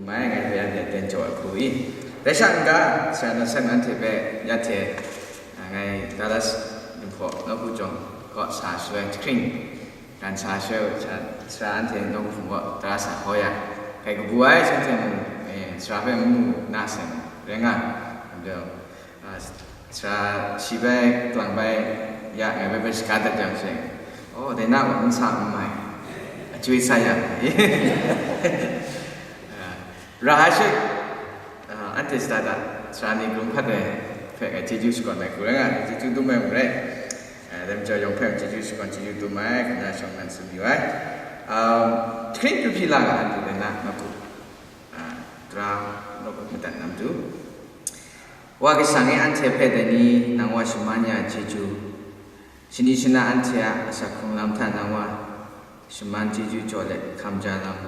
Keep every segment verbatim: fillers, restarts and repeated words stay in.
Mai ngai hpe anhte ten jaw ai hku i. Dai sha n-ga, sara nawsan anhte hpe ya hte, a, ngai Dallas Jinghpaw nawku jawng kaw sa shaloi jahkring dan sa shaloi, sara, sara anhte nawku hpung kaw tara sa hkaw ya, kai kabu ai shanhte mung, eh, sara hpe n mu na seng rai nga, a, sara shi bai, kalang bai, ya, ngai bai bai shaga dat jang she, oh, dai na gaw n sa n mai, a chyoi sa ya. Ra ai she, a, anhte shada da, sara ni hkrum hkat ai hpe ngai chyeju shakawn ai hku rai nga, chyeju dum ai mung rai. A, dai majaw yawng hpe chyeju shakawn, chyeju dum ai, kaja shawng nan tsun yu ai. Um, jahkring pyi hpyi la ga anhte dai na nawku, a, tara nawku madat na matu. Wa Kasang e, anhte hpe dai ni nang wa shaman ya chyeju, shani shana anhte a asak hkrung lam hta nang wa shaman chyeju jaw let hkam ja lam,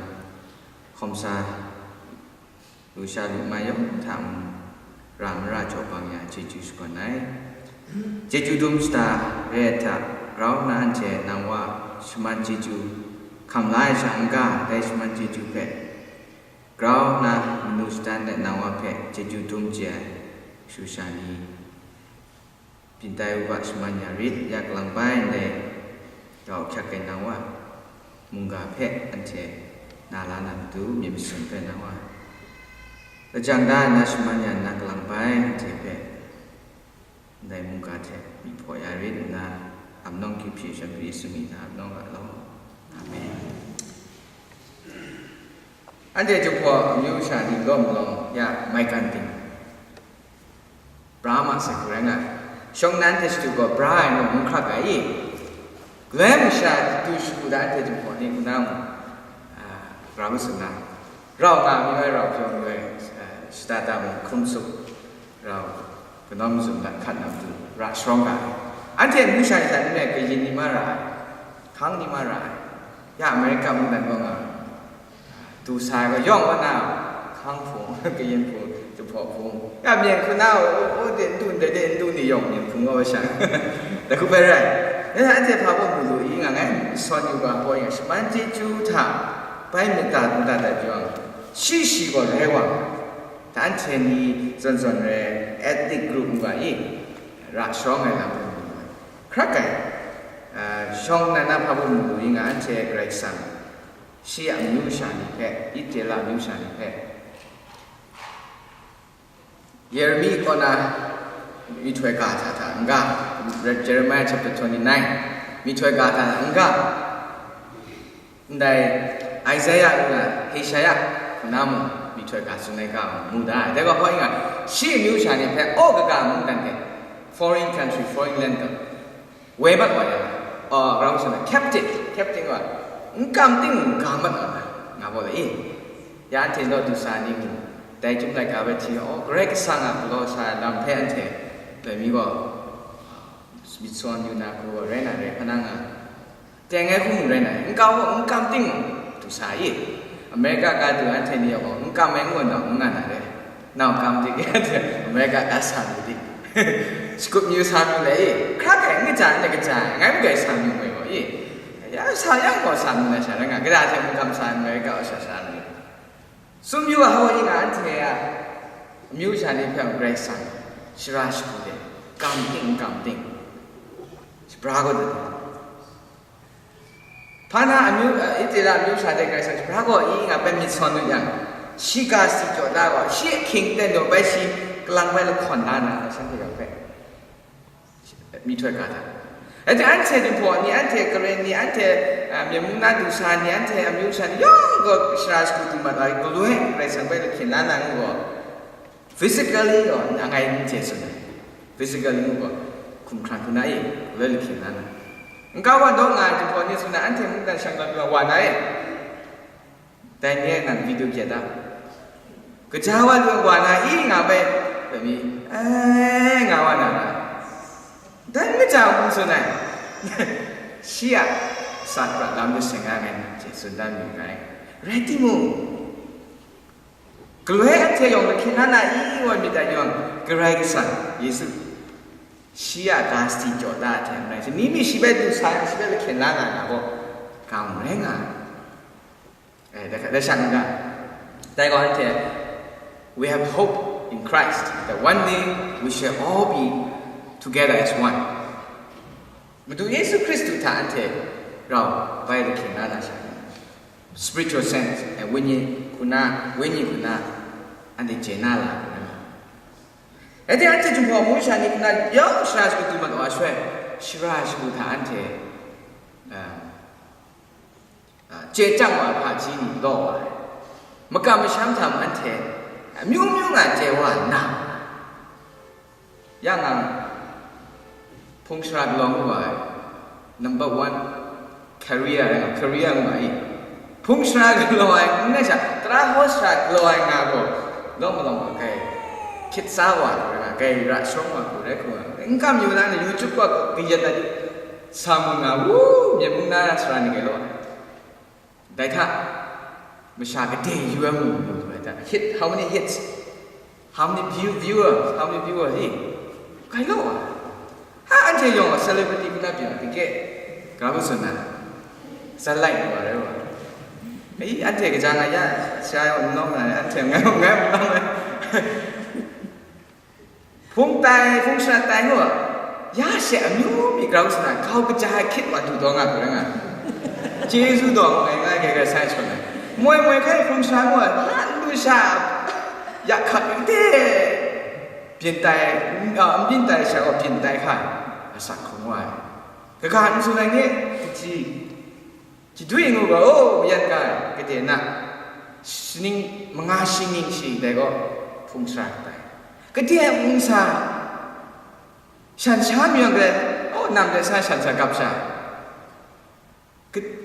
hkawm sa lu sha lu mai yawng hta mung, ra mara jaw bang ya chyeju shakawn ai. Chyeju dum shada re ai hta, grau nna anhte nang wa shaman chyeju hkam la ai sha n-ga, dai shaman chyeju hpe grau nna manu shadan let nang wa hpe chyeju dum chye ai shu sha ni, byin tai u ga, shaman ya rit, ya kalang bai ndai rau hkyak ai nang wa mungga hpe anhte na la na matu, myit masun hpe nang wa lajang da nna shaman ya nna kalang bai anhte hpe ndai mungga hte myit hpaw ya rit nna, amnawng kyu hpyi shanhpri sumi na amnawng ga law. Amen. Anhte Jinghpaw amyu sha ni lawm lawng ya maigan ting bra ma sai hku rai nga ai. Shawng nnan hte shadu gaw bra ai nu n hkrak ai i? Galoi masha du shagu da anhte Jinghpaw ni hku na mung, a, grau tsun na, rau nga amyu ai, rau hpyaw amyu ai, a, shada da mung hkrum sup, rau kanau mazum lat hkat na matu ra sharawng ga ai. Anhte amyu sha ni hta n rai, kayin ni ma ra ai, hkang ni ma ra ai. Ya America mungdan gaw nga, du sa ai gaw yawng wa na, hkang hpung, kayin hpung, Jinghpaw hpung, ya myen hku na, o, o, o, de, n du ndai de, n du ni yawng myen hpung wa wa sha. Dai hku bai rai. Ngai anhte hpa baw mu lu i nga, ngai sawn yu ga hpaw yin, shaman chyeju hta bai myit da, myit da dat yu yang, shi shi gaw rai wa, anhte ni zawn zawn rai, ethnic group ngu ga i, ra sharawng ai lam hpe mu lu ai. Hkrak ai, a, shawng nnan na hpa baw mu lu i nga, anhte Karai Kasang shi a amyu sha ni hpe, Israela amyu sha ni hpe, Yeremi kaw na myihtoi ga hta hta n-ga, Jeremiah chapter twenty-nine, myihtoi ga hta hta n-ga, ndai Isaiah ngu na Heshaya hku na mung myihtoi ga tsun ai ga mung mu da ai. Dai gaw hpaw yin nga, shi amyu sha ni hpe aw kaga mungdan de, foreign country, foreign land gaw, woi mat wa yang, a, grau sha na, captive, captive wa, n kam ting n ga mat wa na, nga gaw le i. Ya anhte naw du sa ni mung, dai Chyum laika bai hti, aw, Karai Kasang a galaw sa ai lam hpe anhte dai mi gaw myit sawn yu na hku gaw rai na rai hpa na nga. Teng ai hku mung rai na, n kau gaw n kam ting du sa i? America ga du anhte ni gaw n kam ai n gaw nau n nga na re. Nau kam ting anhte America ga sa lu di. Scoop myu sa myu le i, hkra kai n kaja n kaja ai, ngai magai sa myu mai gaw i. Ya sa yang gaw sa myu na sha rai nga, gada hte n kam sa America gaw sha sha lu. Sum yu a hawa yin a anhte a amyu sha ni hpe Karai Kasang shara shagu de, kam ting n kam ting, shabra gaw dat ai. Hpa na amyu, a, Israela amyu sha de Karai Kasang shabra gaw i nga bai myit sawn nu yang, shi ga si jaw da gaw, shi ahkying ten daw bai shi kalang bai lahkawn la na, shanhte yawng hpe myihtoi ga hta. Anhte, anhte Jinghpaw ni, anhte Karen ni, anhte, a, myen mung na du sa ni, anhte amyu sha ni yawng gaw shara shagu du mat ai, galoi Karai Kasang bai lahkyen la na ngu gaw, physically gaw ngai n chye tsun ai. Physically ngu gaw, hkum hkran hku na e, galoi lahkyen la na. N kau wa, daw nga ai Jinghpaw ni tsun ai, anhte mungdan shang tawn wa na e. Dai ni e nang video kye ta? Kaja wa lu wa na i nga bai, dai mi, e, nga wa na ra. Dai n kaja hkum tsun ai. Shi a sa prat lam de seng a ngai nang hte tsun dan mi rai. Rai timung, galoi anhte yawng lahkyen la na i wa myit dai yawng, Karai Kasang, Yesu, shi a ga sadi jaw da ai hte maren, ni mi shi bai du sa ai, shi bai lahkyen la nga ai na gaw, ga mung rai nga ai. E, da, da sha n ga? Dai gaw anhte, we have hope in Christ, that one day we shall all be together as one. Madu Yesu Hkristu hta anhte rau bai lahkying na na sha, spiritual sense, and wenyi hku na, wenyi hku na, anhte chye na la ai. Rai timung, anhte Jinghpaw Mungkan masha ni hku na yawng shara shagu du mat wa ai shaloi, shara shagu hta anhte, uh, uh, chye chyang wa ai hpaji ni law wa ai. Makam masham hta mung anhte amyu myu nga chye wa nna, ya nga, hpung shara galaw ngu wa ai, number one career, career ngu ai. Hpung shara galaw ai, n rai sha, tara hkaw shara galaw ai nga gaw, lawm malawng gaw kai hkyit sa wa hku rai nga, kai ra shawng wa hku rai hku nga, n kam yu na ni, YouTube gaw kayat ai, sa mu nga, wu, myit mung na sara ni kai law ai. Dai hta, masha gade yu ai mu, mu ai hta, hit, how many hits? How many view, viewers? How many viewers? Eh, kai law ai. Ha, anhte yawng celebrity hku na byin ai, tike, gara hku tsun na, zat lai wa rai wa. Ai, anhte kaja nga ya, sha yawng n nawng na, anhte ngai, ngai n nawng ai. Hpung tai, hpung shara tai ngu, ya she amyu myi grau sa na, kau kaja ai hkyit wa du taw nga hku rai nga. Chyeju taw ngai, ngai, ngai, ngai sai shawng ai. Moi, moi hkai hpung shara ngu, hpa n du sha, ya hkak n de, byin tai, n, a, n byin tai sha gaw byin tai hka, asak hkrum wa ai. Kaga n tsun ai ni, kaji, Chadwi ngu gaw, o, mayan ga ai, gade na, shaning manga shi ning shi dai gaw, hpung shara tai. Gade ai hpung sa, shan sha mi yang gade, o, nam de sa shan sa gap sha. Ga-,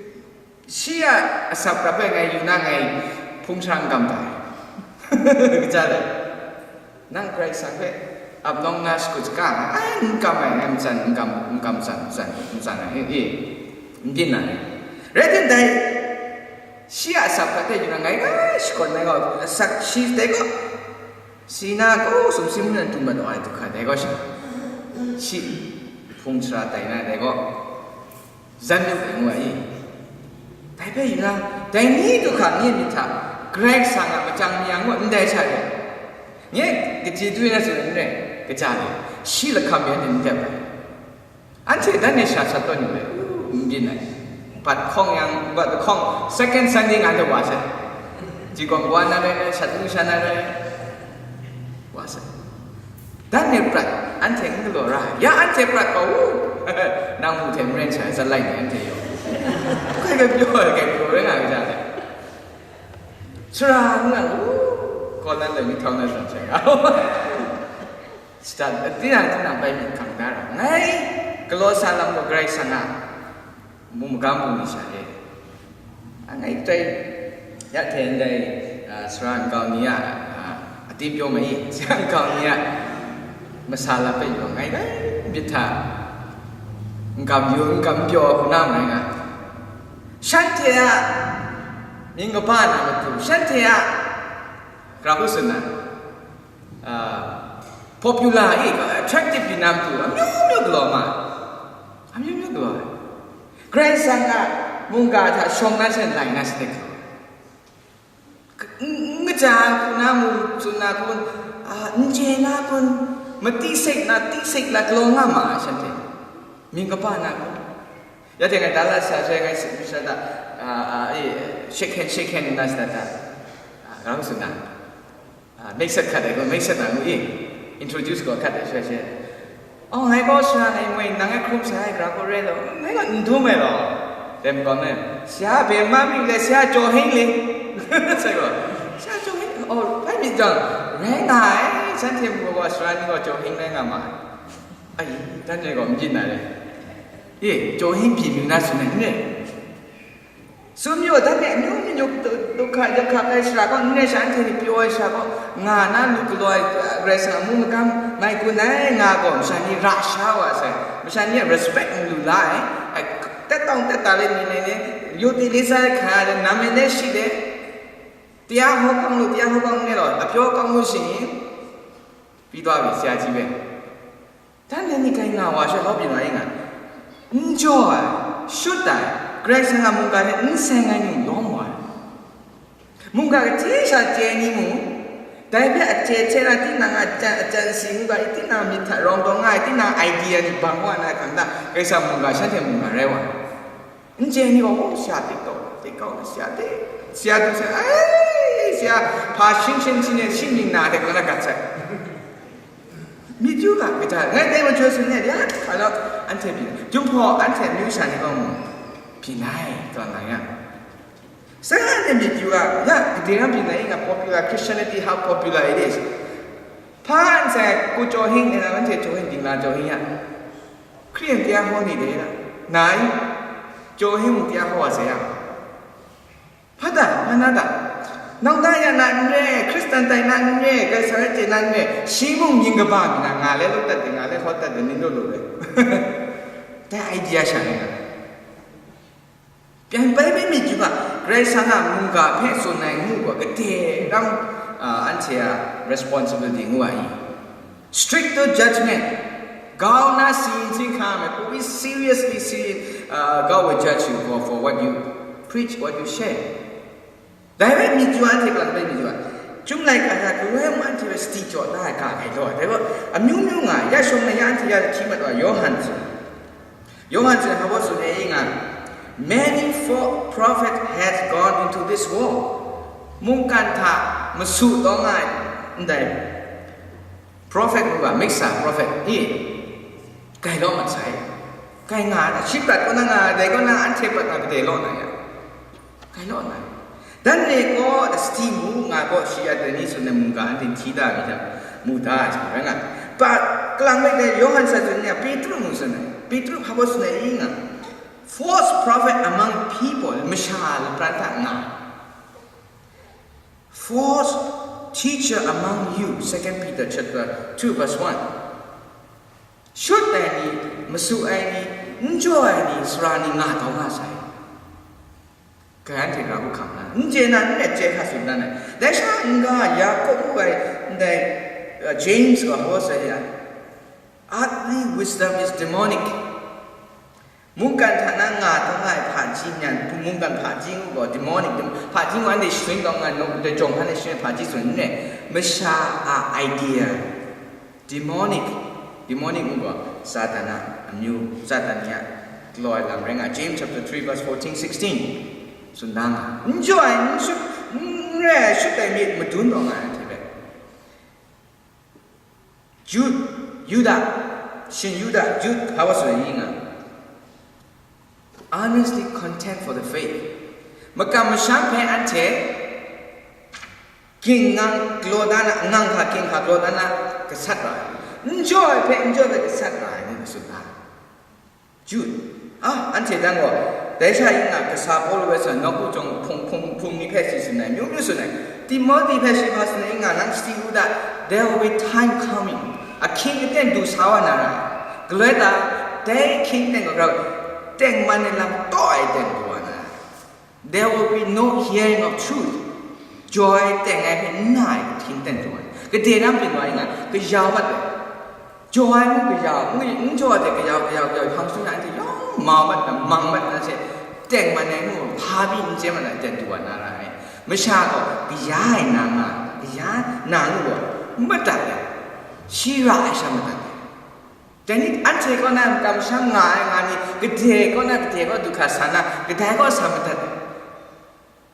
shi a asap rap ai ngai yu na ngai hpung shara n gam tai. Kaja dai. Nang Karai Kasang hpe ap nawng na shakut saga nga ai, n kam ai, n kam tsan, n kam, n kam tsan, tsan, n tsan ai, e, e, n byin ai. Rai timung dai, shi a asak hta teng yu na ngai, ngai shakawn ai gaw, asak shi dai gaw, si na gaw, sumsing mung na du mat ai du hkra dai gaw sha, shi hpung shara tai na dai gaw, Zan yu ai ngu ai i? Dai hpe yu na, dai ni du hkra nye myit hta Karai Kasang a machyang mi yang ngu ndai sha re. Nye kaji du na tsun n re, kaja re, shi lahkam mi anhte n dep ai. Anhte dan e sha sat tawn yu ai, u, n byin ai. Bat hkawng yang, bat hkawng, second Sunday nga de wa sai. Ji gawng wa na rai, shat nu sha na rai. Wa sai. Dan e prat, anhte n galaw ra, ya anhte prat gaw, u, nang mu hte maren sha, zat lai ni anhte yawng. Hkai hpe pyaw ai, hkai pyaw rai nga ai, kaja hte. Sara n nga, u, kaw nan lai myihtau nan zawn sai nga. Shada, tinang, tinang bai myit hkang da ra, ngai galaw sa lam gaw Karai Kasang a mung magam bungli sha e. A, ngai tai, ya hte ndai, a, sara nkau ni a, a, atim pyaw mai, sara nkau ni a masa lam hpe yawng ngai rai myit hta, n kam yu, n kam pyaw hku na ngai nga. Shanhte a mying kaba na matu, shanhte a gara hku tsun na, a, popular e, attractive di na matu, amyu myu galaw ma ai. Amyu myu galaw ai. Karai Kasang a mungga hta shawng na shanhte lai na sadik. N-, n-, n kaja hku na mu tsun na kun, a, n chye na kun, mati sek na, ti sek na galaw nga ma ai shanhte. Mying kaba na kun. Ya hte ngai da la sa, sai ngai sa, sa da, a, a, e, shake hand, shake hand na sa da. A, rau sa na. A, make set hkat ai gaw, make set na ngu i, introduce gaw hkat ai sha she. Oh, ngai gaw sara ngai moi, nang e hkrum sa ai gara gaw re law, ngai gaw n dum ai law, dem gaw me, sara bye ma mi le, sara jaw hing le, sai gaw, sara jaw hing, oh, bai myit jang, rai nga ai, shanhte mung gaw sara ni gaw jaw hing rai nga ma ai. Ai, dan re gaw n byin na re. E, jaw hing byin mi na tsun ai, n re. Sum yu, dan e amyu myu du-, du hkra, yu hkra ai shara gaw, n rai sha, anhte ni pyaw ai shara gaw, nga na lu galaw ai, Karai Kasang a mung magam mai gun ai nga gaw, masha ni ra sha wa sai, masha ni a respect n lu la ai, ai, tet tawng tet ta le ni le ni, yu ti li sai hkra le, nam e le shi le, tia hkaw kawng lu, tia hkaw kawng ne law, a pyaw kawng lu shi ni, ပြီးသွားပြီ ဆရာကြီးပဲ. Dan e ni kai nga wa sha, hkaw byin wa i nga. N jaw ai, shut ai, Karai Kasang a mungga hte n seng ai ni lawm wa ai. Mungga kaji sha chye ni mu, dai hpe a chye hte na tinang a chyan, a chyan si ngu ga, tinang myit hta rawng taw nga ai, tinang idea ni bang wa na hkang hta, Karai Kasang mungga shanhte mungga rai wa ai. N chye ni gaw, oh, sha tik taw, tik kau na, sha tik, sha tik sa, ai, sha hpa shing shing shing shing ning na hte kaw na gat sai. Myit yu ga, kaja, ngai dai majaw tsun ni, ya, hkra law, anhte byin, Jinghpaw anhte amyu sha ni gaw mu, byin ai, taw nga yang. Sagan de myit yu a, ya, gade ram byin ai nga popular Christianity, how popular it is. Hpa n sai, ku Chawhing ni na, anhte Chawhing dingla Chawhing ya. Hkriyen tia hkaw ni de na, nai, Chawhing mung tia hkaw wa sai ya. Hpa ta, hpa na ta? Nang ta ya na n re, Hkristan tai na n re, Karai Kasang chye na n re, shi mung mying kaba mi na, nga le law dat de, nga le hkaw dat de, ning law law de. Dai idea sha ni na. Pyan bai bai myit yu ga, Karai Kasang a mungga hpe tsun ai ngu ga, gade ram, ah, anhte a responsibility ngu ai. Stricter judgment. Grau na si n si hkam ai, we seriously serious, uh, God will judge you for, for what you preach, what you share. Dai bai myit yu anhte kalang bai myit yu ai. Chyum laika hta galoi mung anhte hpe sadi jaw da ai ga gai law ai. Dai bai amyu myu nga ai, ya shawng na ya anhte ya hti mat wa, Yawhan tsun. Yawhan tsun hpa baw tsun e nga, many false prophet has gone into this world. Mungkan hta masu taw nga ai ndai prophet ngu ga, mixture prophet, i, gai law mat sai. Gai nga ai, shi prat kaw na nga, dai kaw na anhte prat na gade law na ya. Gai law na. Dan ne gaw, sadi mu nga gaw, shi a dai ni tsun ai mungga anhte hti da mi hta, mu da ai hte rai nga. But, kalang bai dai Yawhan sa tsun ni a, Petru mung tsun ai. Petru hpa baw tsun ai i nga. False prophet among people, masha lapran hta nga. False teacher among you, Second Peter chapter two verse one. Shut ai ni, masu ai ni, n jaw ai ni, sara ni nga taw nga sai. Ga anhte ga hku hkam na, n chye na, n let chye hkra tsun dan ai. Dai sha n-ga Yakob ngu ai, ndai, uh, James gaw hpa sai ya, earthly wisdom is demonic. Mungkan hta na nga taw nga ai hpaji nyan, mungkan hpaji ngu gaw, demonic, dem-, hpaji ngu anhte sharin taw nga, nawk, dai jawng hkan e sharin hpaji tsun n rai, masha a idea, demonic, demonic ngu gaw, Satan a amyu, Satan ni a galaw ai lam rai nga, James chapter three verse fourteen, sixteen, tsun da nga, n jaw ai, n shut, n rai ai, shut ai myit madun taw nga ai hte bai. Jude, Yuda, shin Yuda, Jude, hpa wa tsun ai nga. Earnestly contend for the faith. Makam masham hpe anhte ging ngang galaw dan a, ngang hka ging hka galaw dan a, gasat ra ai. N jaw ai hpe n jaw ai gasat ra ai, ngu tsun da. Jude, a, anhte dan gaw, dai sha yin nga, kasa Pawlu bai sa, nawku jawng hpung, hpung, hpung ni hpe si tsun ai, myu myu tsun ai, Timohti hpe shi hpa tsun ai, yin nga, nang sadi u da, there will be time coming, ahkying aten du sa wa na ra ai, galoi ta, dai ahkying aten gaw, tengman ai lam taw ai aten du wa na ra ai. There will be no hearing of truth. Jaw ai teng ai hpe n na ai ahkying aten jaw ai. Gade na byin wa ai nga, kaya mat ai. Jaw ai mung kaya, n, n jaw ai hte kaya, kaya, kaya, hpang shingkang ai hte yawng mau mat na, mang mat na hte, tengman ai mung, hpa pyi n chye mat ai aten du wa na ra ai. Masha gaw, kaya ai na nga, kaya na ngu gaw, n madat ai. Shi ra ai sha madat ai. Dai ni anhte kaw na kamsham nga ai nga ni, gade kaw na gade kaw du hkra sa na, kadai kaw sa madat ai.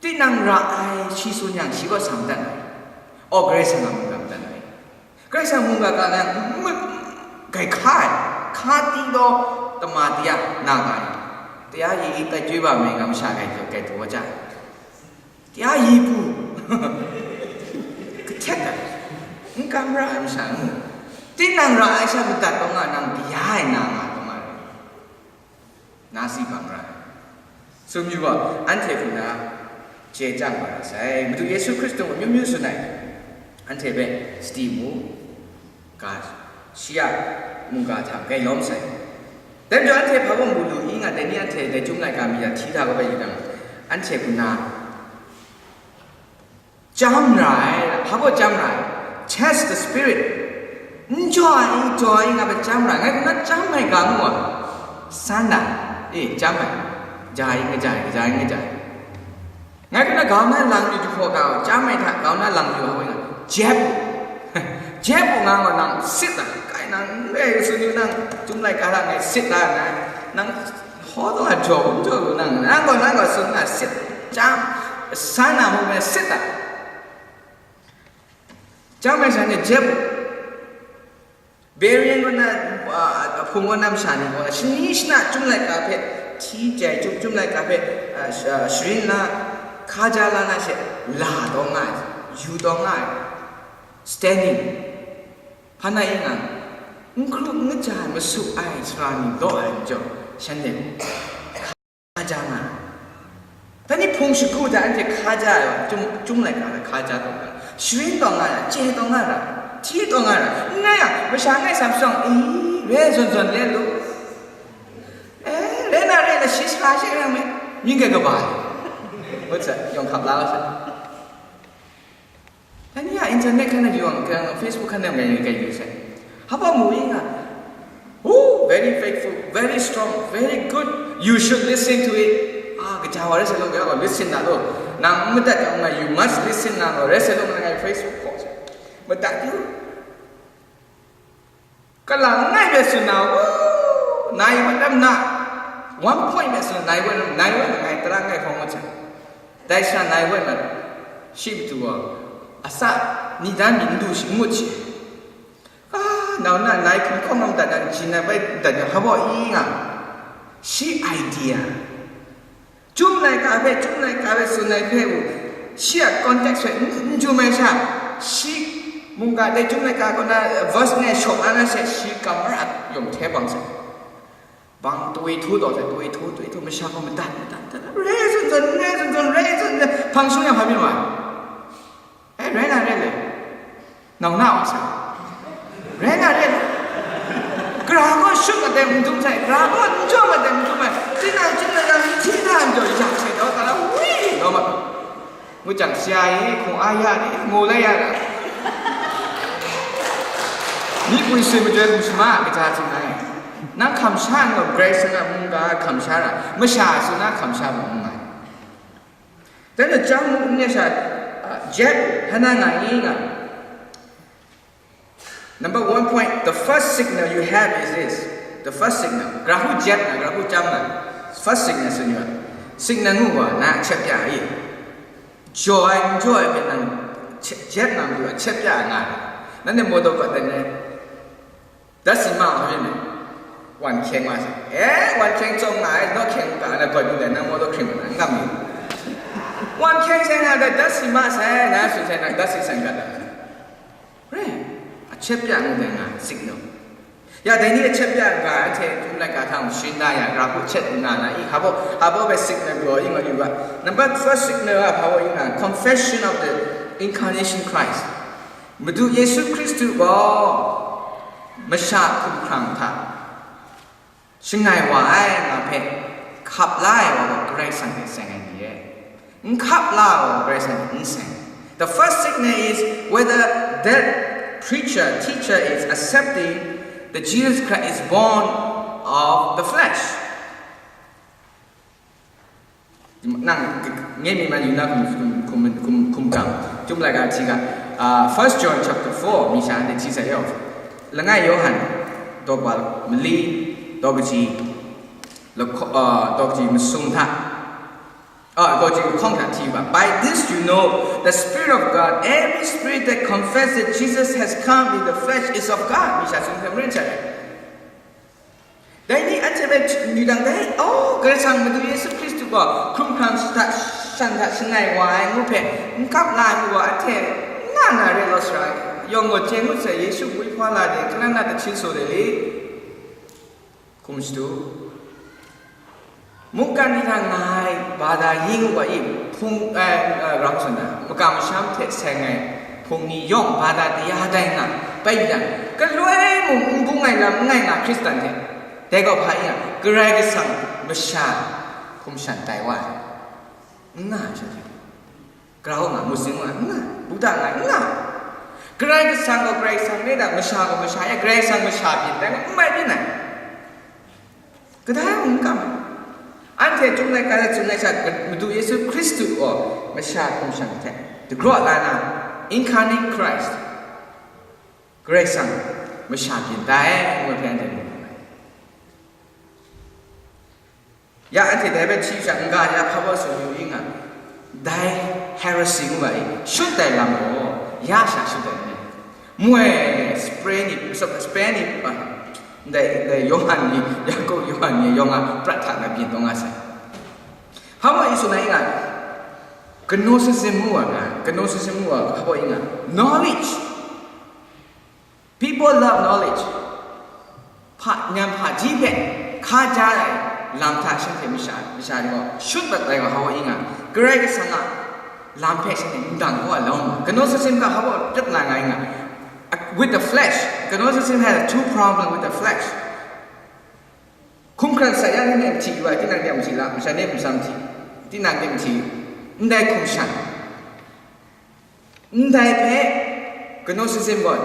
Tinang ra ai shi tsun yang, shi kaw sa madat ai. Aw, Karai Kasang a mungga madat ai. Karai Kasang mungga ka na, gai hka ai, hka ti law, tama ti a, na ga ai. Tia yi tai joi ba me nga masha gai, gai taw wa ja ai. Tia yi pu. Kahtet ai. N kam ra ai masha ngu. Tinang ra ai sha madat taw nga nang, kaya ai na nga taw nga. Na si bang ra ai. Sumyu gaw, anhte hku na chye chyang wa ra sai. Madu Yesu Hkristu mung myu myu tsun ai. Anhte hpe sadi mu, ga, shi a mungga hta gai lawm sai. Dai majaw anhte hpa gaw mu lu i nga, dai ni anhte dai Chyum laika mi a hti hta kaba yu jang, anhte hku na chyam ra ai, hpa gaw chyam ra ai, test the spirit. N jaw ai, jaw ai nga, hpa chyam ra ai, ngai hku na chyam ai ga ngu ai, san na, e, chyam ai, ja ai, kaja ai, kaja ai, kaja ai. Ngai hpe na grau na lang yu jahpaw ga, chyam ai hta grau na lang yu ai nga, jep u. Jep u nga gaw nang sit ai, kai nang n rai tsun yu nang, Chyum laika hta ngai sit da nna, nang hkaw taw a jaw n jaw lu nang, nang gaw, nang gaw tsun na sit, chyam, san na mung me sit ai. Chyam ai sha ni jep u. Berean kaw na, a, a, hpung kaw na masha ni gaw, shani shana Chyum laika hpe, hti jai Chyum, Chyum laika hpe, a, sh-, a, sharin la, hkaja la na she, la taw nga ai, yu taw nga ai, standing, hpa na i nga, n hkrup n kaja ai, masu ai, sara ni law ai majaw, shanhte hkaja nga ai. Dai ni hpung shagu hta anhte hkaja ai wa, Chyum, Chyum laika hta hkaja taw nga, sharin taw nga ra, chye taw nga ra, hti taw nga ra, n rai yang, masha ngai sam shawng, i, re zawn zawn le lu, e, re na re na shi sara she rang me, mying kai kaba ai. What's that? Yawng hkap la wa sa. Dai ni a internet hkan na yu yang, Facebook hkan na ngai yu sai. Hpa mu i nga, oh, very faithful, very strong, very good. You should listen to it. A, kaja wa rai sa law, ya gaw listen na law. Nang n madat yang nga, you must listen na law, rai sa law, ngai Facebook hkaw sai. Madat yu. Kalang ngai hpe tsun na, oh, nai wa lam na. One point hpe tsun, nai wa lam, nai wa lam, ngai tara ngai hkawng wa sai. Dai sha nai wa lam, shi matu gaw, a sa, ni dan mi n du shi, n ngut shi. Ah, nau na nai hkum hkawng ngam dat na, jin na bai dat na, hpa baw i nga. Shi idea. Chyum laika hpe, Chyum laika hpe tsun ai hpe u, shi a context hpe n, n jum ai sha, shi mungga dai Chyum laika kaw na verse ngai shawk la na she, shi kam mara yawng hte bang sai. Bang tawi htu taw sai, tawi htu, tawi htu, masha gaw madat, madat, madat, re zawn zawn, re zawn zawn, re zawn zawn, hpang shung yang hpa byin wa ai. E, rai na rai le. Nau na wa sai. Rai na rai le. Gara gaw shut mat ai n dum sai, gara gaw n jaw mat ai n dum ai. Tina, tina, yang, tina, n jaw, yang sai daw, tara, wi, daw mat. Ngu jang, sya e, hkung a ya ni, ngu la ya na. Myi pwi sui majoi hkum shama, kaja tsun ai. Nang hkam sha n gaw, Grace nga mung ga hkam sha ra, masha tsun na hkam sha ma n mai. Then the Jang Mu Nya Sha, uh, Jeb Hananga Yinga. Number one point, the first signal you have is this. The first signal. Grahu Jeb na, Grahu Jam na. First signal sun yu. Signal ngu wa, na chep ya yi. Joy, joy, nang chep na, joy, chep ya nga. Nan ne modo pa dan ne. Dat si ma wa yin, wan hkyeng wa sai. E, wan hkyeng tsawng nga ai, naw hkyeng u ga, na gawt yu dai, nang maw daw hkring na, n gam yu. Wan hkyeng sai nga dai, dat si ma sai, na tsun sai, nang dat si sai ga dai. Re, a chep ya ngu dai nga, signal. Ya, dai ni a chep ya nga, anhte hkum laika hta mung sharin da ya, gara hku chet nga na, i, hpa baw, hpa baw bai signal gaw, i nga yu ga. Number first signal a hpa baw yu nga, confession of the incarnation Christ. Madu Yesu Hkristu gaw masha hkumhkrang hta shangai wa ai nga hpe hkap la ai wa gaw Karai Kasang hte seng ai ni e. N hkap la ai wa gaw Karai Kasang hte n seng. The first signal is whether that preacher, teacher is accepting that Jesus Christ is born of the flesh. Nang, ngai mi man yu na hkum, hkum, hkum, hkum, hkum kang. Chyum laika hti ga, ah, First John chapter four, mi sha anhte hti sai yaw. Langai Yawhan, daw kaba mali, daw kaji, lakhaw, ah, daw kaji masum hta, ah, daw kaji lahkawng hta hti ba. By this you know the Spirit of God, every spirit that confesses that Jesus has come in the flesh is of God. Mi sha tsun hkam ren sha rai. Dai ni anhte hpe yu dang dai, oh, Karai Kasang Madu Yesu Hkristu gaw hkrum hkrang hta, shan hta shangai wa ai ngu hpe n kap la ai ngu gaw, anhte n nga na re law sara, yawng gaw chye ngut sai, Yesu gwi hpa la de, kanan na kachyin saw de le? Hkum shadu. Mungkan ni hta nga ai bada yi ngu ga i, hpung, eh, eh, rau hkrum na, makam masham hte seng ai hpung ni yawng bada taya dai nga, bai yang, galoi mung n bung ai lam n ngai nga Hkristan hte, dai gaw hpa i yang, Karai Kasang masha hkum shan tai wa ai, n nga ai sha hte. Grau nga, Muslim nga, n nga, Buddha nga, n nga. Karai Kasang gaw Karai Kasang rai da, masha gaw masha ya, Karai Kasang masha byin dai, n mai byin ai. Kadai mung n kam ai. Anhte Chyum Laika hta tsun ai sha, Madu Yesu Hkristu gaw masha hkum shan hte dagraw la na, incarnate Christ, Karai Kasang masha byin tai, ngu ai hpe anhte mu ai. Ya anhte dai hpe hti sha n-ga ya hpa baw tsun yu i nga, dai heresy ngu ga i, shut dai lam gaw, ya sha shut dai n rai. Moi, Spray ni, Spray ni, ah, ndai, ndai Yawhan ni, Yaku Yawhan ni yawng a prat hta na byin taw nga sai. Hpa baw i tsun ai i nga, Gnosticism ngu ai nga, Gnosticism ngu ai hpa baw i nga, knowledge. People love knowledge. Hpa, nyan hpaji hpe hkaja ai lam hta shanhte masha, masha ni gaw shut mat ai gaw, hpa baw i nga, Karai Kasang a lam hpe shanhte n dang gaw a lawm, Gnosticism ga hpa baw prat na nga i nga, with the flesh. Gnosticism has two problem with the flesh. Hkum hkran sai ya ni mung hti yu ai, tinang de mung hti la, masha ni mung hti, tinang de mung hti, ndai hkum shan. Ndai hpe Gnosticism gaw,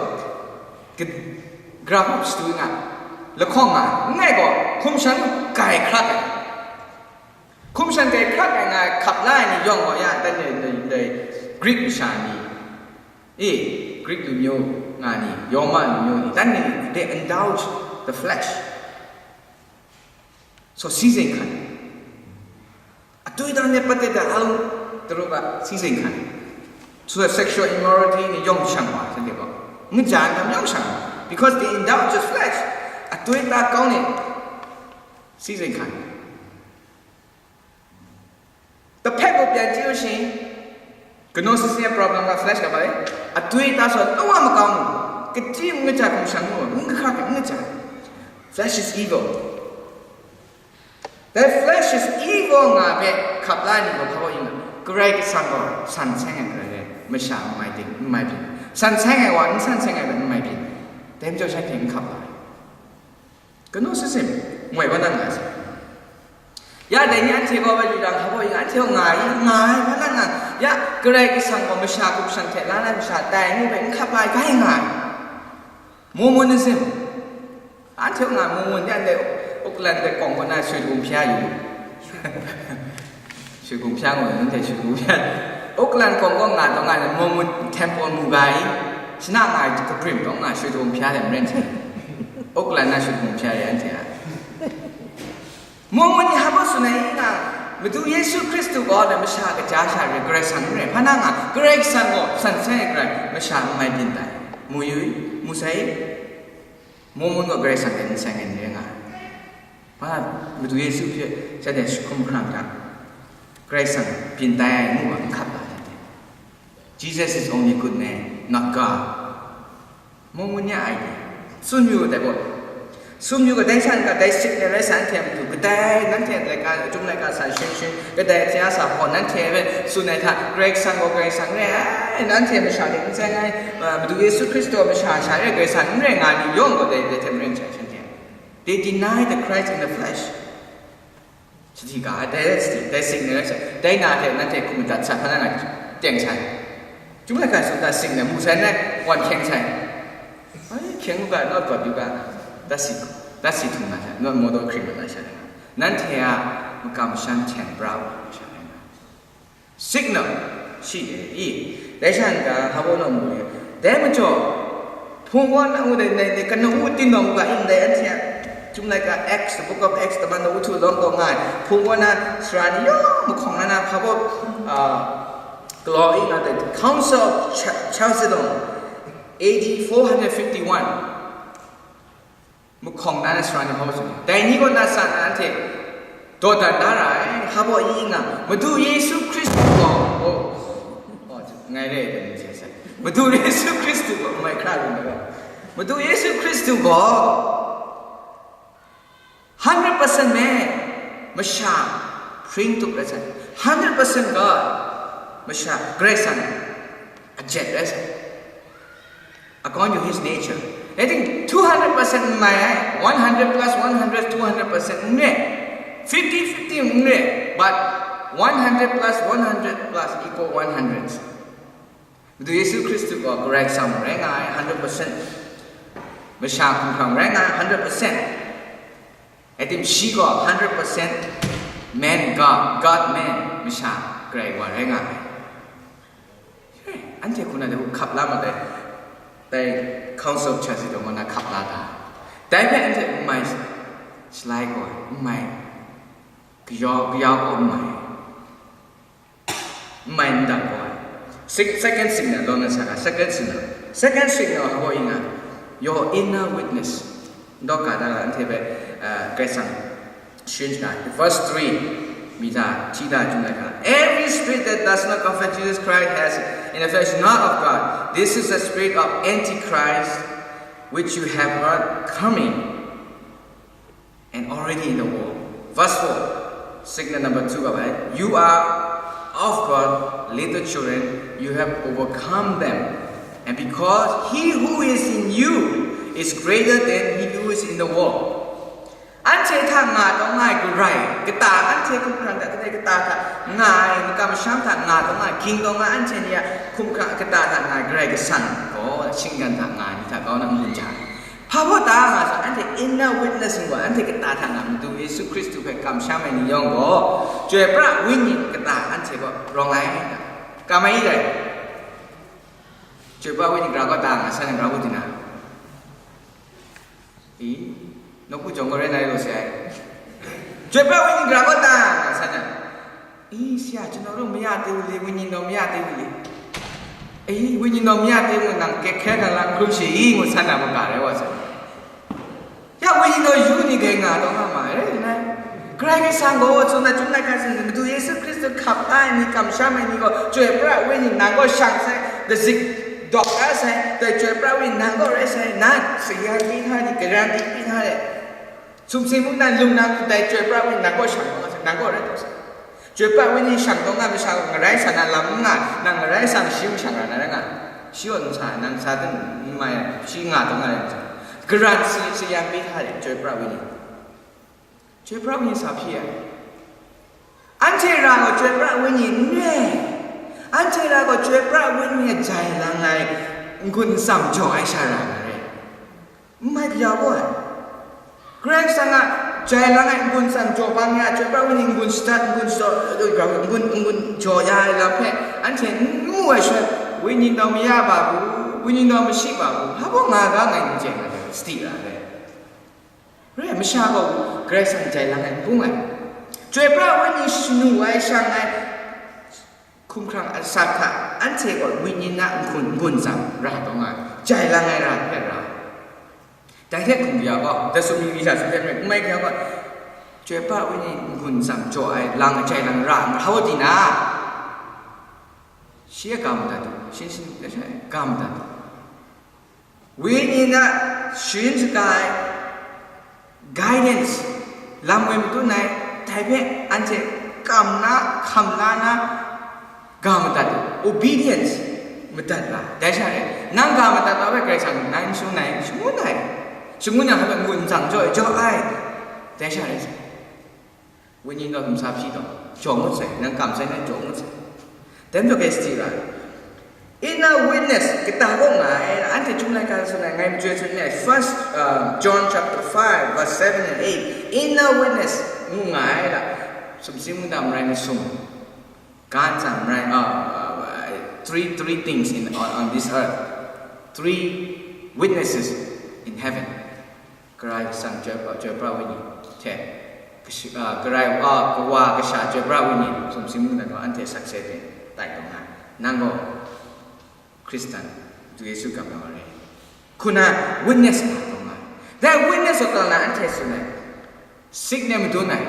g-, grahop shadu nga, lahkawng nga, n rai gaw, hkum shan grai hkrak ai. Hkum shan grai hkrak ai nga ai hkap la ai ni yawng gaw ya, dan dai, dai, dai Greek masha ni, e, Greek lu myu nga ni, Roma lu myu ni, dan ni, they indulge the flesh. So, si zing hkan. Atoi tang ne pate da ang taru ga si zing hkan. So, sexual immorality ni yawng shang wa, shanhte gaw. Ngaja ndam yawng shang wa. Because they indulge the flesh. Atoi ta kau ni si zing hkan. Kahpe gaw pyan chye u shing, Gnosticism problem ga flesh ga bai, atoi ta sa lawa makau mu, kachyi n kaja hkum shan mu, n kahkra hpe n kaja. Flesh is evil. That flesh is evil nga hpe hkap la ai ni gaw hpa wa yin nga, Karai Kasang gaw san seng ai Karai rai, masha n mai ting, n mai byin. San seng ai wa n san seng ai hpe n mai byin. Dai majaw shanhte n hkap la ai. Gnosticism, moi wa na nga ai. Ya, dai ni anhte gaw bai lu yang, hpa wa yin nga, anhte gaw nga ai, nga ai, wa na nga. Ya, Karai Kasang gaw masha hkum shan hte la na masha tai ngu hpe n hkap la ai, gai nga ai. Mormonism. Anhte nga Mormon yan de, Auckland de kawng kaw na shui hkum hpya yu. Shui hkum hpya ngu, nanhte shui hkum hpya. Auckland kawng kaw nga taw nga na Mormon temple mu ga i, shana nga ai kabrim taw nga shui hkum hpya de maren hte. Auckland na shui hkum hpya de anhte a. Mormon ni hpa baw tsun ai i nga, Madu Yesu Hkristu gaw na masha kaja sha re, Karai Kasang n re, hpa na nga, Karai Kasang gaw san seng ai Karai, masha n mai byin tai. Mu yu i, mu sai i, Mormon gaw Karai Kasang hte n seng ai ni rai nga ai. Hpa, Madu Yesu hpe shanhte hkum hkrang hta, Karai Kasang byin tai ai ngu wa n hkap la ai. Jesus is only good man, not God. Mormon ya ai ni, tsun yu dai gaw, tsun yu ga dai sha n ga dai sik de rai sa, anhte a matu kadai nanhte laika, Chyum Laika sa shing shing, kadai hte a sa hpaw nanhte hpe tsun ai hta, Karai Kasang gaw Karai Kasang n rai ai, nanhte masha hte n seng ai, Madu Yesu Hkristu masha sha re Karai Kasang n rai nga ni yawng gaw dai, dai hte maren jai shanhte. They deny the Christ in the flesh. Sadi ga, dai, dai sik na rai sai, dai na hte nanhte hkum madat sai, hpa na nga teng sai. Chyum Laika sum ta sik na mu sai, nai wan hkyeng sai. Ai, hkyeng u ga, nawt gawt yu ga, dat si, dat si htum na sai, nawt mawdaw hkring mat na sai. Nanhte a makam shan hten pra wa, sha rai na. Signal, shi e, i, dai sha n ga, hpa baw naw mu e. Dai majaw, hpung wa na ngu dai, dai, dai, kanu tinawng u ga, in dai, anhte a, Chyum Laika Acts, the book of Acts, the man the Utu long gaw nga ai, hpung wa na sara ni yawng mahkawng na na hpa baw, ah, galaw i nga dai, Council of Cha-, Chalcedon, A D four hundred fifty-one. Mahkawng na na sara ni hpa baw tsun, dai ni kaw na sa na anhte dawdan da ra ai, hpa baw i nga, Madu Yesu Hkristu gaw, oh, oh, ngai re ai ni hte sai, Madu Yesu Hkristu gaw, mai hkra lu na gaw, Madu Yesu Hkristu gaw, hundred percent man, masha hpring tup rai sai, hundred percent God, masha Karai Kasang a jet rai sai. According to his nature. I think two hundred percent n mai ai, one hundred plus one hundred, two hundred percent n re, fifty fifty n re, but one hundred plus one hundred plus equal one hundred. Madu Yesu Hkristu gaw Karai Kasang rai nga ai, hundred percent. Masha hkum hkrang rai nga ai, hundred percent. I think shi gaw hundred percent Man God, God man, masha, Karai wa rai nga ai. Anhte hku na de hku hkap la ma dai, dai Council of Chalcedon na hkap la ta. Dai hpe anhte n mai shalai gaw, n mai kayau, kayau gaw n mai, n mai n dang gaw ai. Sec-, second signal, law na sa ka, second signal. Second signal, habo inga, your inner witness. N dawk ga da la, anhte hpe, uh, Karai Kasang sharin shaga, verse three, mi ta, hti ta, chyum ai hta. Every spirit that does not confess Jesus Christ has, in the flesh, not of God. This is the spirit of Antichrist, which you have heard coming and already in the world. Verse four, signal number two, ga bai, you are of God, little children, you have overcome them. And because he who is in you is greater than he who is in the world. Anhte hta nga taw nga ai Karai, kata anhte hkumhkrang hta, kadai kata hta nga ai, makam masham hta nga taw nga ai, ging taw nga ai, anhte ni a hkumhkrang kata hta nga ai Karai Kasang gaw, shinggan hta nga ai ni hta kau na n-gun ja ai. Hpa baw ta nga sa, anhte inner witness n gaw, anhte kata hta nga Madu Yesu Hkristu hpe kamsham ai ni yawng gaw, Chyoi Pra Wenyi kata anhte gaw rawng ai, kam ai dai. Chyoi Pra Wenyi gara gaw ta nga, shan gara gaw di na. I, nawku jawng gaw rai na rai lu sai. Chyoi Pra Wenyi gara gaw ta nga, shan na. I, ဆရာ, ကျွန်တော်တို့မရသေးဘူးလေ, ဝိညာဉ်တော်မရသေးဘူးလေ. အေး, ဝိညာဉ်တော်မရသေးဘူး, နံကက်ခဲခံလာ group ရှိ ngu san na, maga rai wa sai. Ya, ဝိညာဉ်တော်ယူနေ gai nga taw nga ma, eh, nai. Karai Kasang gaw, tsun na, tsun na, ka sin, Madu Yesu Hkristu hkap ai ni, kamsham ai ni gaw, Chyoi Pra Wenyi nang gaw shang sai, kazik dawk da sai, dai Chyoi Pra Wenyi nang gaw rai sai, na, sayan pyi hta ni, karan pyi hta de. Sumsing mungdan lung nang dai Chyoi Pra Wenyi nang gaw shang taw nga sai, nang gaw rai taw sai. Chyoi Pra Wenyi shang taw nga masha gaw ngarai sa na lam n nga, nang ngarai sa ma shi mung shang ra na rai nga. Shi gaw n sa, nang sa ten n mai, shi nga taw nga rai nga. Karan si, sayan pyi hta de, Chyoi Pra Wenyi. Chyoi Pra Wenyi sa hpyi ai. Anhte ra gaw Chyoi Pra Wenyi n re. Anhte ra gaw Chyoi Pra Wenyi a jai lang ai, n-gun n tsam jaw ai sha ra na re. N mai kaya gaw ai. Karai Kasang a jai lang ai n-gun n tsam jaw bang ya, Chyoi Pra Wenyi n-gun shadat, n-gun shadat, n-gun, n-gun jaw ya ai lam hpe anhte n mu ai shaloi, wenyi nau maya ba bu, wenyi nau mashi ba bu, hpa baw nga ga ngai n chye nga, sadi ra ai. Rai, masha gaw Karai Kasang jai lang ai n bung ai. Chyoi Pra Wenyi shanu ai shang ai hkumhkrang asak hta, anhte gaw wenyi na n-gun, n-gun tsam ra taw nga ai, jai lang ai ra hpe ra. Dai hte hkum ya gaw, dai sumri mi hta sumhpe n mai, n mai hkya gaw, Chyoi Pra Wenyi n-gun tsam jaw ai lang, jai lang ra nga, hau di na, shi e ga madat u, shi, shi, ga madat u. Wenyi na sharin shaga ai guidance, lam woi madun ai, dai hpe anhte kam na, hkam la na, ga madat u, obedience madat la, dai sha rai, nang ga madat la hpe Karai Kasang nai n shangun ai, shangun ai, shangun yang hpe ngun tsang jaw ai, jaw ai, dai sha rai. Wenyi gaw n sa hpyi taw, jaw ngut sai, nang kam sai na jaw ngut sai. Dai majaw gai sadi ra. Inner witness, kata kaw nga ai, anhte Chyum laika tsun ai, ngai majoi tsun ai, first, uh, John chapter five, verse seven and eight. Inner witness, ngu nga ai la, sumsing mungdan marai masum, ga ntsa marai, uh, uh, three, three things in, on, on this earth. Three witnesses in heaven. Karai Kasang Chyoi Pra, Chyoi Pra Wenyi hte, kashi-, a, Karai Wa, Kawa Kasha Chyoi Pra Wenyi, sumsing mungdan gaw anhte sakse hte tai taw nga ai. Nang gaw Hkristan, Madu Yesu kamsham ai wa rai. Hku na witness nga taw nga ai. Dai witness wa taw na anhte tsun ai, sick ne madun ai.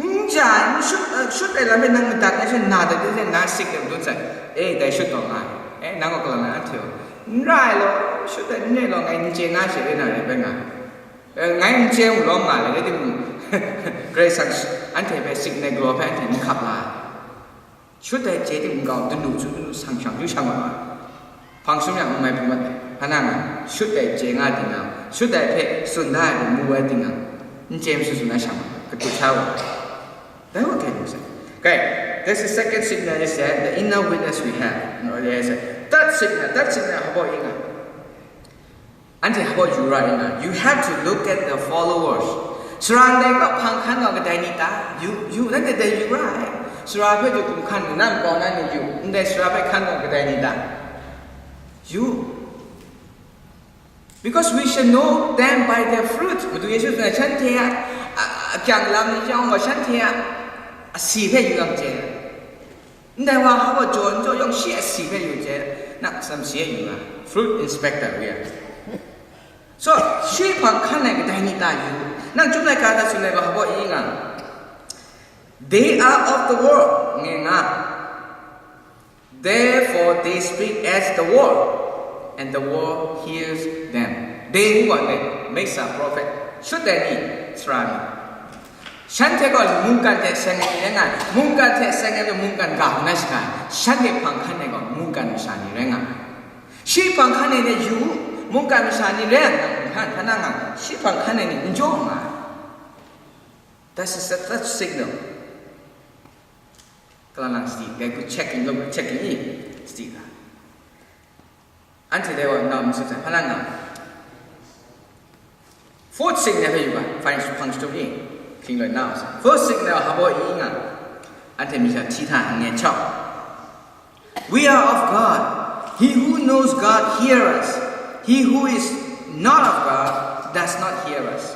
N ja, n shut, a, shut ai lam e nang madat ai she, na dat ai she, na sick ne madun sai. E, dai shut taw nga ai. E, nang gaw galang na anhte gaw, n ra ai law, shut ai n re law, ngai n chye nga she, re na re bai nga ai. Eh, ngai n chye mu lawm nga ai, rai timung, Karai Kasang anhte hpe sick ne galaw hpe anhte n hkap la ai. Shut ai chye tim n-gau, danu htu danu sang shang htu shang wa ai. Hpang sum yang n mai hpung mat ai. Hpa na nga, shut ai chye nga tinang, shut ai hpe tsun da ai hpe mu ai tinang, n chye masu tsun ai shang wa ai, katu sha wa ai. Dai wa hkrai mu sai. Okay, that's the second signal is that the inner witness we have. No, there is a third signal, third signal hpa baw ing a. Anhte hpa baw yu ra ing a, you have to look at the followers. Sara ndai kaw hpang hkan wa kadai ni ta? Yu, yu, nanhte dai yu ra ai. Sara hpe du hkum hkan nna nkau na ni yu, ndai sara hpe hkan wa kadai ni ta? Yu. Because we shall know them by their fruit. Madu Yesu tsun ai, shanhte a, a, a kyang lam ni chyawm gaw, shanhte a asi hpe yu yang chye. Ndai wa hpa gaw jaw n jaw yawng shi asi hpe yu chye, na atsam si e yu nga, fruit inspector we are. So, shi hpang hkan ai kadai ni ta yu, nang Chyum laika hta tsun ai ga hpa gaw i nga, they are of the world, nge nga. Therefore they speak as the world, and the world hears them. They ngu gaw le, mixed up prophet, shut ai ni, sara ni. Shanhte gaw mungkan hte seng ai ni rai nga ai, mungkan hte seng ai gaw mungkan ga hkra na shaga ai, shanhte hpang hkan ai gaw mungkan masha ni rai nga ai. Shi hpang hkan ai ni yu, mungkan masha ni rai nga ai, hkan hkan na nga, shi hpang hkan ai ni n jaw nga ai. That's a such signal. Kalang lang sadi, dai hku checking, lo checking i, sadi ga. Anhte dai wa nau n sut sai, hpa na nga. Fourth signal hpe yu ga, fine, hpang shatup ni, hking loi na wa sa. Fourth signal hpa gaw i nga, anhte masha hti hta n ngen chau. We are of God. He who knows God hear us. He who is not of God does not hear us.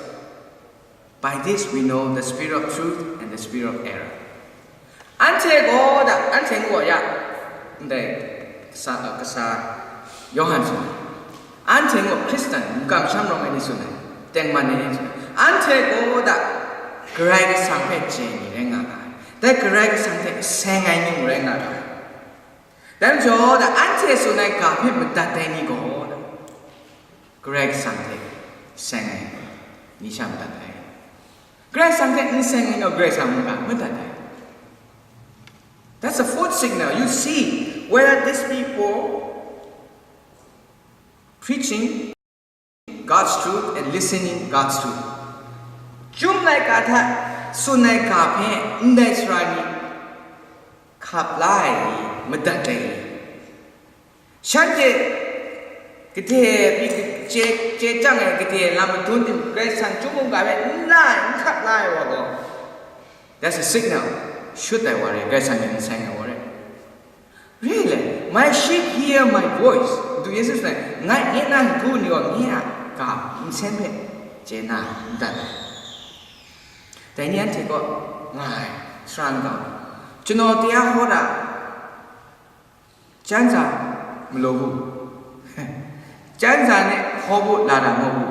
By this we know the spirit of truth and the spirit of error. Anhte gaw da, anhte ngu gaw ya, ndai kasa, kasa Yawhan tsun ai. Anhte ngu Hkristan, mungkan masham rawng ai ni tsun ai, tengman ai ni tsun ai. Anhte gaw da, Karai Kasang hpe chye ai ni rai nga ga ai. Dai Karai Kasang hte seng ai ni mung rai nga ga ai. Dai majaw da, anhte tsun ai ga hpe madat ai ni gaw da, Karai Kasang hte seng ai ni sha madat ai. Karai Kasang hte n seng ai gaw Karai Kasang mungga madat ai. That's the fourth signal. You see whether these people preaching God's truth and listening God's truth. Chyum laika hta tsun ai ga hpe ndai sara ni hkap la ai i, madat ai i, shanhte gade pyi chye, chye chyang ai gade lam madun ting Karai Kasang Chyum mungga hpe n la ai, n hkap la ai wa gaw, that's a signal. Shut ai wa re, Karai Kasang hte n seng ai wa re. Really? My sheep hear my voice. Madu Yesu tsun ai, ngai nye na n du ni gaw nye a ga nsen hpe chye na n dat ai. Dai ni anhte kaw nga ai, sara nkau, ကျွန်တော်တရားဟောတာ ကျမ်းစာမလိုဘူး။ ကျမ်းစာနဲ့ဟောဖို့လာတာမဟုတ်ဘူး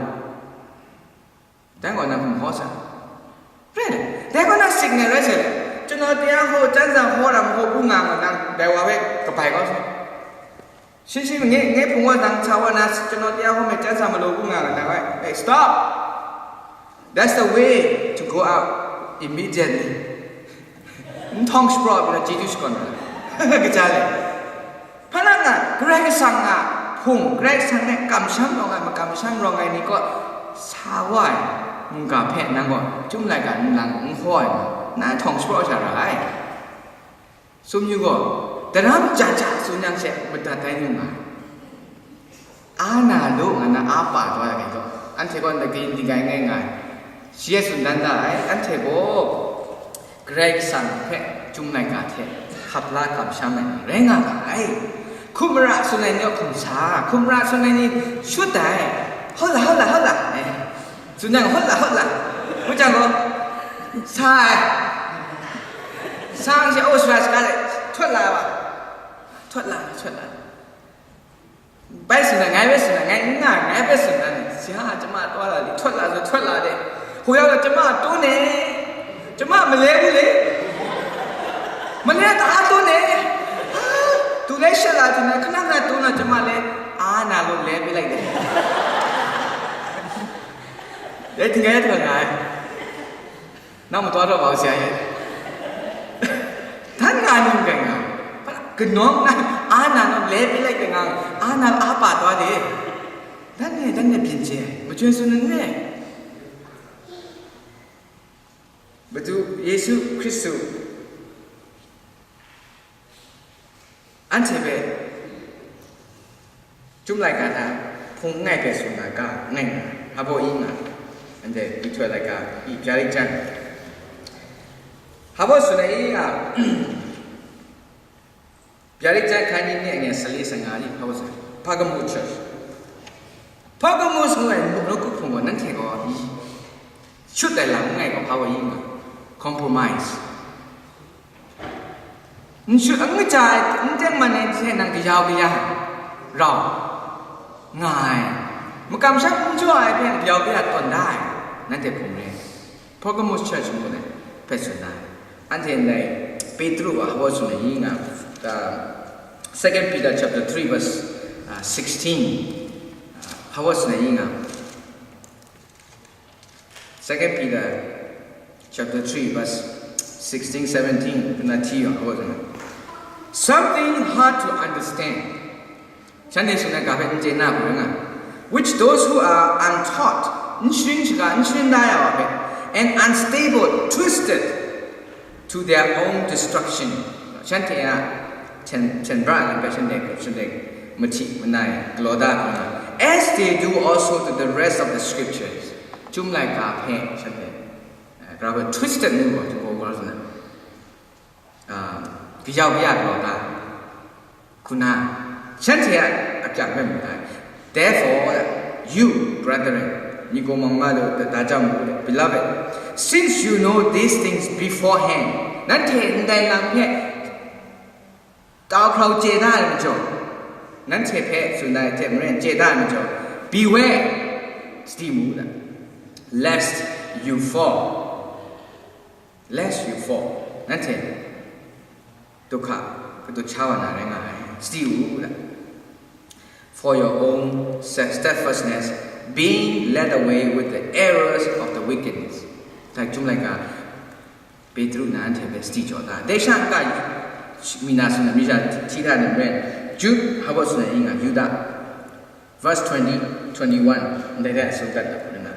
။ တန်းကော်နံပါတ်ဟောစာရဲတယ်။ တဲကောန signal ရဲဆဲတယ်။ ကျွန်တော်တရားဟောကျမ်းစာဟောတာမဟုတ်ဘူးငါမှနန်းဒဲဝါပဲကပိုင်ကောဆိုရှင်းရှင်းငဲငဲဖုံဝါတန်းချဝါနာကျွန်တော်တရားဟောမယ်ကျမ်းစာမလိုဘူးငါမှနန်းဝဲ Hey, stop. That's the way to go out immediately. N htawng shapraw ai pyi na chyeju shakawn ai. Kaja le. Hpa na nga, Karai Kasang a hpung, Karai Kasang hte kamsham rawng ai, makamsham rawng ai ni kaw sa wa ai mungga hpe nang gaw, Chyum laika nlang n hkaw ai, na htawng shapraw sha ra ai. Sum yu gaw, daram ja ja tsun yang she madat ai nu nga ai. A na lu nga na a pa taw ai gaw, anhte gaw lagayin dinggai ngai nga ai. Shi e tsun dan da ai, anhte gaw Karai Kasang hpe Chyum laika hte hkap la kamsham ai ni rai nga ga ai. Hkum mara tsun ai ni gaw hkum sa, hkum mara tsun ai ni shut ai. Hawla, hawla, hawla, eh. Tsun yang hawla, hawla. Ngu jang gaw, sa ai. Sa ang she, oh, sara shaga le, htawt la ai wa. Htawt la, htawt la. Bai tsun ai, ngai bai tsun ai, ngai n nga ai, ngai bai tsun ai, si ha, ကျမသွားလာလေ, ထွက်လာဆိုထွက်လာတယ်. ဟိုရောက်တော့ ကျမတွန်းတယ်. ကျမမလဲဘူးလေ. မလဲတအားတွန်းတယ်. ဟာ, သူလည်းရှက်လာတယ်နော်, ခဏခဏတွန်းတော့ ကျမလည်းအားနာလို့လဲပေးလိုက်တယ်. လဲတင်ခဲ့တယ်ငါ. နောက်မသွားတော့ပါဘူးဆရာရဲ့. တန်းငါနေကြင်ငါ. ကနောင်းနာအားနာတော့လဲပေးလိုက်တယ်ငါ. အားနာအားပါသွားတယ်. ဒါနဲ့ဒါနဲ့ပြင်ကျဲမကျွမ်းစွမ်းနဲ့. ဘသူယေရှုခရစ်သူ Anhte hpe Chyum laika hta hpung langai hpe tsun na ga ngai nga ai, hpa baw i nga ai. Anhte myihtoi laika i byari jan. Hpa baw tsun ai i nga, byari jan hkai ni ni ange sali sanga ni hpa baw tsun ai. Pergamos church. Pergamos ngu ai muk nawku hpung gaw nanhte gaw i shut ai lam n ngai gaw hpa baw i nga. Compromise. N shu, n kaja ai, n tengman ai hte nang kayau kaya rau nga ai, makam sha n jaw ai hpe kayau kaya tawn da ai, nanhte hpung re. Pergamos church ngu ai hpe tsun da ai. Anhte ndai Petru a hpa tsun ai i nga, uh, Second Peter chapter three verse, uh, sixteen, uh, hpa tsun ai i nga. Second Peter chapter three verse sixteen, seventeen, na ti yawng a gaw zang. Something hard to understand. Shanhte shing na ga hpe n chye na hku rai nga. Which those who are untaught, n sharin shaga, n sharin da ya wa hpe, and unstable, twisted to their own destruction. Shanhte a hten, hten bra ai lam hpe shanhte, shanhte mahti manai galaw da hkra, as they do also to the rest of the scriptures. Chyum laika hpe shanhte, eh, grau hpe twisted ngu gaw, Jinghpaw gaw sa na, ah, kayau kaya galaw da. Hku na, shanhte a akyak rai mu ai. Therefore, you, brethren, myit gaw mang nga lu, da, da jang mu, beloved, since you know these things beforehand, nanhte ndai lam hpe tau hkrau chye da ai majaw, nanhte hpe tsun ai hte maren chye da ai majaw, beware, sadi mu da, lest you fall, lest you fall, nanhte duhkra, kadut sha wa na rai nga ai, sadi u da. For your own steadfastness, being led away with the errors of the wickedness. Dai chyum laika, Petru na anhte hpe sadi jaw da. Dai sha n-ga, mi na tsun ai, mi sha hti hta na maren, Jude, hpa baw tsun ai i nga, Yuda, verse twenty, twenty-one, ndai hta tsun dat na hku na,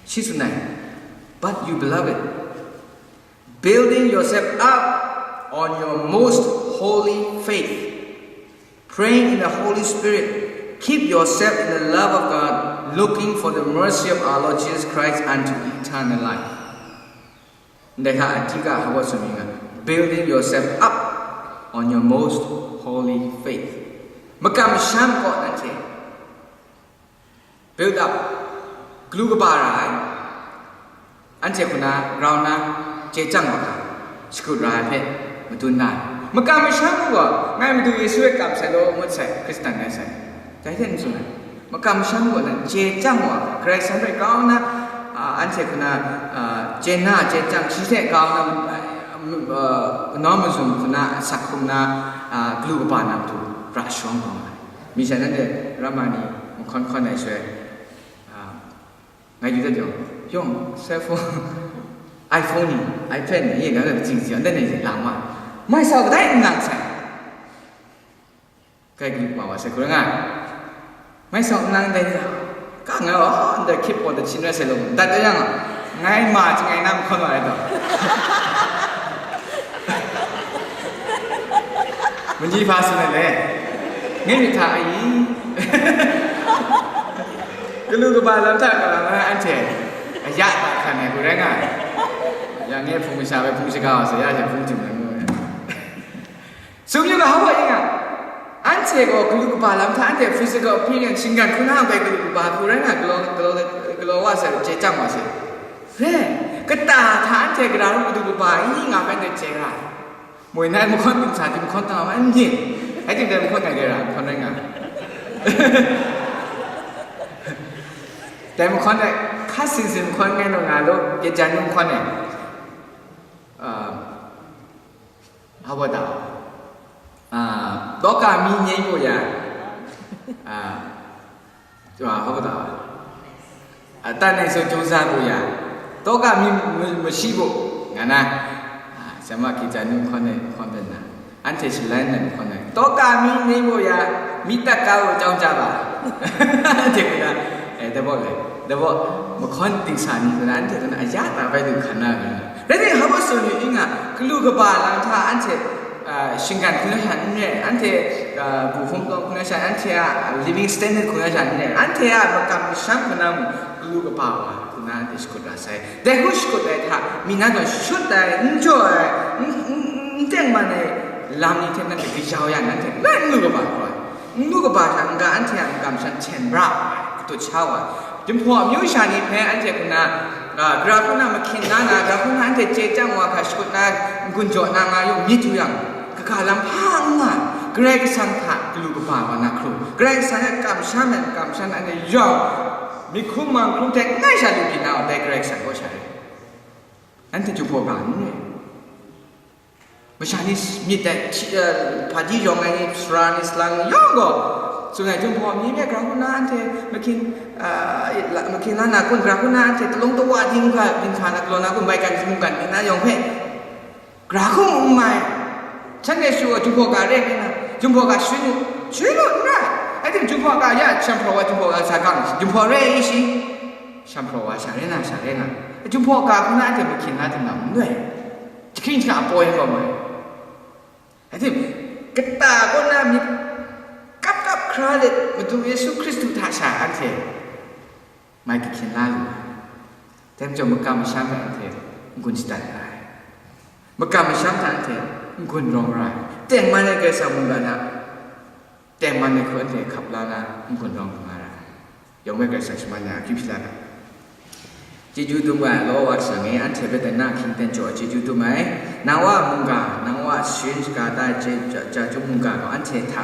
shi tsun ai, but you, beloved, building yourself up on your most holy faith, praying in the Holy Spirit, keep yourself in the love of God, looking for the mercy of our Lord Jesus Christ unto eternal life. Ndai hta a hti ga hpa baw tsun mi nga, building yourself up on your most holy faith. Makam masham kaw nanhte build up, galu kaba ra ai, anhte hku na grau na chye chyang wa ai, shakut ra ai hpe madun na ai. Makam masham gaw, ngai Madu Yesu e kam sai law, ngut sai, Hkristan rai sai, dai hte n tsun ai. Makam masham gaw nan chye chyang wa ai, Karai Kasang hpe grau na, a, anhte hku na, a, chye na, chye chyang, shi hte grau na, a, a, kanawn mazum hku na, asak hkrum na, a, galu kaba na matu ra sharawng kau nga ai. Mi sha nanhte ramma ni mahkawn hkawn ai shaloi, a, ngai yu dat yawng, yawng, cell phone, iPhone ni, iPad ni, ye, nga, katsing, katsing, ndai ni lang ma, mai sau kadai n lang sai. Kai kalu ma wa sai hkru nga, mai sau n lang dai ni, ka nga, oh, ndai kip paw da chin rai sai law, dat da yang, ngai ma chyangai na mahkawn wa ai taw. Manyi hpa tsun ai le, ngai myit hta a i? Galu kaba lam hta kalang ai anhte, aya ta hkan ai hku rai nga ai. Ya ngai hpung masha hpe hpung shaga wa sai, ya she hpung tim ai ngu ai. Sumyu ga hpa wa i nga, anhte gaw galu kaba lam hta anhte physical appearance, shinggan hkun hta bai galu kaba hku rai nga, galaw, galaw, galaw wa sai, chye chyang wa sai. Re, kata hta anhte gara ru galu kaba i nga bai anhte chye ra ai. Moi nai mahkawn ntsa di mahkawn ta ma n ye. Ai ting dai mahkawn ngai dai ra, mahkawn rai nga. Dai mahkawn dai, hka sin sin mahkawn ngai naw nga lu, gyejan nu mahkawn e. Ah, hpa wa ta? Ah, tawka mi nyeng gaw ya. Ah, ဟောတာပါ။ အတတ်နိုင်ဆုံး ကြိုးစားဖို့ရ၊ တောကမီး မ-၊ မရှိဖို့ ငါနာ။ အာ၊ ဆရာမ Kitanu ခေါ်နေ၊ ခေါ်နေနာ။ အန်တီ Shalana ခေါ်နေ။ တောကမီး ငြိမ်းဖို့ရ၊ မီးသတ်ကားကို အကြောင်းကြားပါ။ တဲ့ကွာ။ အဲ၊ တဘောလေ။ တဘော မခွန်တင်စာနီဆိုတာ အန်တီက အရသာပဲ သူခံရပြီ။ ဒါနဲ့ ဟောဖို့ဆိုရင် အင်းက ကလူကဘာလမ်းထား အန်တီ အာ၊ ရှင်ခံခုနက နဲ့ အန်တီ အာ၊ ဘူဟုံးတော့ ခုနက အန်တီက living standard ခုနက နဲ့ အန်တီက မကမ္မရှမ်းခုနက ကလူကဘာပါ။ Na anhte shakut ra sai. Dai hku shakut ai hta, mi na gaw shut ai, n jaw ai, n, n, n tengman ai lam ni hte nanhte kayau ya, nanhte n lu kaba hkra, n lu kaba hta n-ga anhte a kamsham hten ra ai, katut sha wa ai. Jinghpaw amyu sha ni hpe anhte hku na, a, gara hku na mahkyin la na, gara hku na anhte chye chyang wa hkra shakut na, n-gun jaw na nga yu myit yu yang, kaga lam hpa n nga ai, Karai Kasang hta galu kaba wa na hkrum, Karai Kasang a kamsham ai, kamsham ai anhte yawng, myit hkrum mang hkrum hte n ngai sha lu byin na, dai Karai Kasang kaw sha rai. Anhte Jinghpaw ga n rai. Masha ni myit dai, hti-, eh, hpaji yawng ai ni, sara ni, salang ni yawng gaw, tsun ai Jinghpaw mi hpe gara hku na anhte mahkyin, eh, la, mahkyin la na kun, gara hku na anhte talung tawa dinghka, dinghka na galaw na kun, maigan mungkan myit na yawng hpe, gara hku n mai. Shanhte shu gaw Jinghpaw ga re nna, Jinghpaw ga sharin u, sharin u n rai. Ating Jinghpaw ga ya, shanhpraw wa Jinghpaw ga sa gang, Jinghpaw re ai shi, shanhpraw wa sha re na, sha re na. Jinghpaw ga hku na anhte mahkyin la tim na n rai. Jahkring jahkra a poi gaw mai. Ating, kata kaw na myit kap kap hkra let Madu Yesu Hkristu hta sha anhte mai kahkyin la lu ai. Dai majaw makam masham hta anhte n-gun shadat ra ai. Makam masham hta anhte n-gun rawng ra ai. Tengman ai Karai Kasang mungga na, tengman ai hku anhte hkap la na n-gun rawng nga ra ai. Yawng e Karai Kasang shaman ya, akyu hpyi la ai. Chyeju dum ai law wa shang e, anhte hpe dai na hkying ten jaw ai chyeju dum ai. Nang wa a mungga, nang wa a sharin shaga tai, chye, ja, ja chyum mungga gaw anhte hta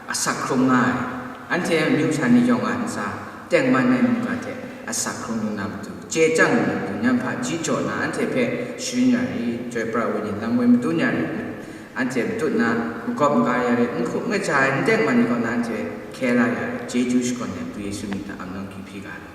asak hkrung nga ai. Anhte a amyu sha ni yawng a ntsa, tengman ai mungga hte asak hkrung lu na matu, chye chyang lu na matu, nyan hpa ji jaw na anhte hpe sharin ya rit, chyoi pra ai wenyi lam woi madun ya rit, anhte matut na magawp maga ya rit, n hkup n kaja ai n tengman ni kaw na anhte hkye la ya rit, chyeju shakawn ai Madu Yesu myit hta amnawng akyu hpyi ga law.